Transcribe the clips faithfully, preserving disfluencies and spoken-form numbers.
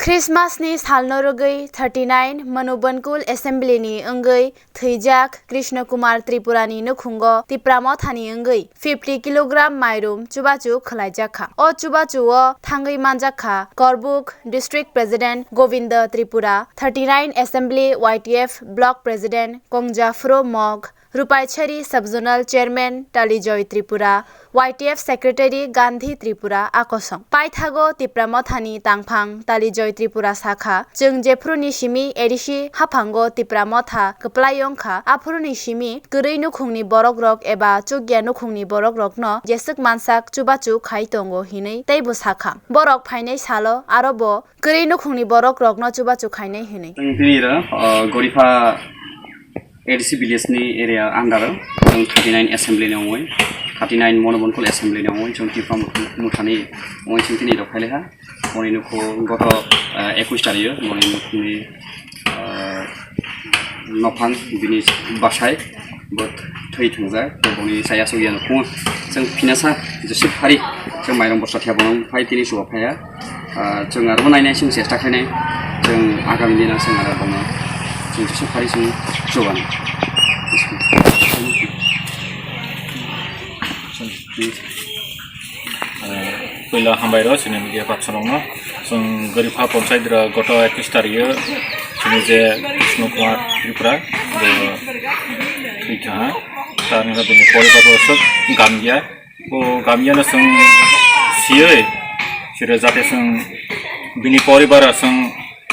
Christmas ni salno rwgwi thirty nine Manubankul Assembly ni wngwi thwijak Krishna Kumar Tripura ni nukhungo Tipra Motha ni wngwi fifty kilogram mairum chubachu khwlaijak kha. O chubachu o thangwi manjak kha Korbuk District President Govinda Tripura, thirty nine Assembly Y T F Block President Kongja Phro Mog, Rupaisari Sub-Zonal Chairman Talijoy Tripura, Y T F Secretary Gandhi Tripura a kosong. Paithago Tipra Mothani tangphang Talijoy Tripura sakha, "Chwng jephuruni simi A D C haphango Tipra Motha kwplai wngkha, aphuruni simi kwrwi nukhungni borokrok eba chukya nukhungni borokrokno jeswk mansak chubachu khai tongo," hinwi teibo sakha. Borok phainai salo aro bo kwrwi nukhungni borokrokno chubachu khainai hinwi. Chwng tini ro, o, Goripha A D C village ni area under o, chwng thirty nine assembly ni ongwi, thirty nine Monobonkul assembly ni ongwi, chwng Tipra Motha ni ongwi chwng tini rok phailaikha. Moni nukho goto, eh, ekush tario, moni nukhungni, eh, nophang bini bwsai bo thwi thwngjak, boni saya sugya nukhung chwng phinasa Joseph Hari, chwng mairong bosta thya bono phai tini suwa phaiya. Ah, chwng aro nainai chwng chesta khainai, chwng agami dino chwng aro bono chwng Joseph Hari chwng chuban. Ah, puila hambai rw chini media patsarokno. Chwng Goripha panchayat rw goto ekus tario chini je Krishna Kumar Tripura bo thwi thaha. Tani bini poribar rw sok gamya. O gamya no chwng siyoi siro jate chwng bini poribar chwng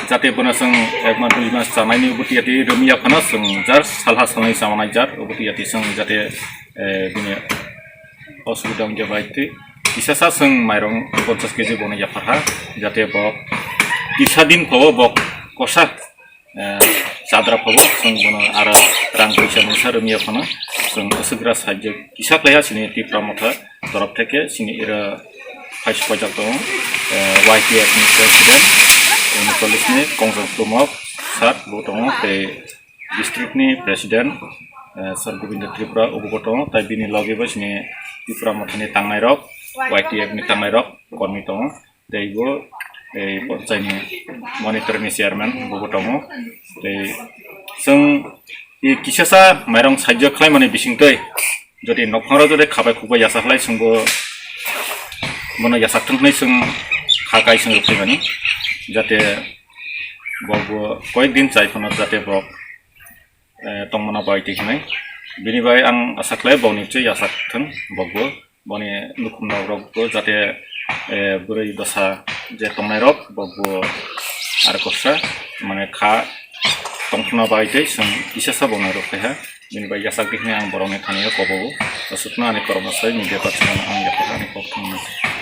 jate bono chwng ek mas dui mas chanaini bwtwi ati rwmya phano chwng jar salha salnwi chamanai jar bwtwi ati chwng jate, eh, bini osubida wngya bai twi kisa sa chwng mairong ponchas keji bono yapharha jate bo kisa din phaio bo kosa eh, chadra phaio, chwng bono aro rang puisa mungsa rwmya phano chwng kwswkra sahajyo kisa khlaiha chini Tipra Motha torop theke chini ira phai sukajak tongo, eh, Y T F ni president, uncholish ni Kongjon Tumok sir bo tongo, tei district ni president, eh, sir Govinda Tripura obo bo tongo, tai bini loge bo chini Tipra Motha ni tangnai rok, Y T F ni tangnai rok kormi tongo. Tei bo, eh, ponchai ni monitor ni chairman bo bo tongo. Tei chwng, eh, kisa sa mairong sahajyo khlai mani bising twi jodi nokphang rok jodi khabai khukbai yasa khlai chwng bo bono yasa thwng hwnwi chwng kha kai chwng rwphai mani, jate bo bo koyek din chai phano jate bo, eh, tongmana bai twi hwnwi. Bini bai ang asa khlai boni chwi yasa thwng bo bo. Boni nukhung nok rok bo jate, eh, bwrwi bwsa je tongnai rok bo bo ar kosa mane kha tongthokna bai tei chwng kisa sa bo nai rok kaiha. Bini bai yachak di hwnwi ang borok ni thani o kobo o. Aswkno ani kormo sai media patsirano ang yapharani kok thangma.